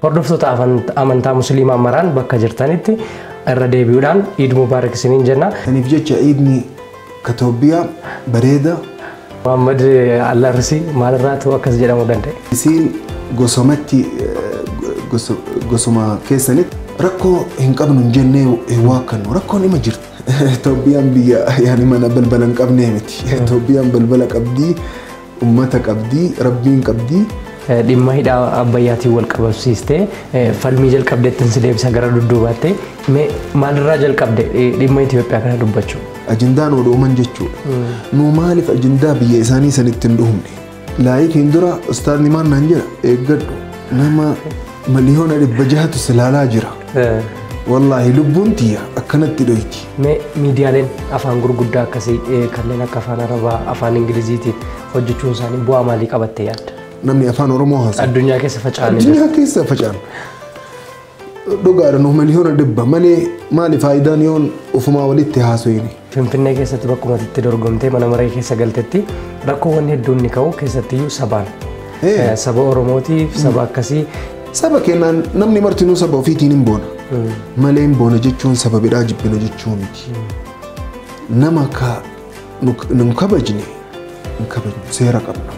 Hordoftoota amantaa Musliimaa maraan bakka jirtanitti irra deebi'uudhaan Iid Mubaarak isiniin jenna. Saniif jecha iidni Itoophiyaa bareeda. Muhammad Allarsii maalirraatu akkas jedhamuu danda'e? Isiin gosomatti gosuma keessanitti rakkoo hin qabnu hin jennee hin waakkannu, rakkoon ima jirti. Itoophiyaan biyya yaani mana balbala hin qabnee miti. Itoophiyaan balbala qabdii, ummata qabdii, rabbiin qabdii. Dhimma hidha Abbayyaatiin wal qabsiistee falmii jalqabdeettiin si deebisa gara dudduubaatti. Mee maalirraa jalqabde dhimma Itoophiyaa kana dubbachuu? Ajandaa nu dhooman jechuudha. Nu maaliif ajandaa biyya isaanii sanitti hin dhumne? Laayikiin dura ustaadni maal naan jedha, eeggadhu, nama 600,000,000tu si ilaalaa jira. Wallaahi lubbuun tiyya akkanatti dhoyti. Mee miidiyaaleen afaan gurguddaa akkasii kanneen akka afaan Arabaa, afaan Ingiliziitiin hojjechuun isaanii bu'aa maalii qabattee yaadda? Namni afaan Oromoo haasa'u. Addunyaa keessa faca'anii jiru. Addunyaa keessa faca'an. Dhugaadha, nu 100,000,000 malee maali faayidaan yoon ofumaa walitti haasofne? Finfinnee keessatti bakkuma itti dorgomtee mana maree keessa galtetti rakkoowwan hedduun ni ka'u, keessattiyyuu sabaan. Saba Oromootiif saba akkasii. Saba kennaan namni martinuu saba ofiitiin hin boona. Malee hin boona jechuun saba biraa jibbina jechuu miti. Nama ka nu kabajne hin kabajnu, seera qabna.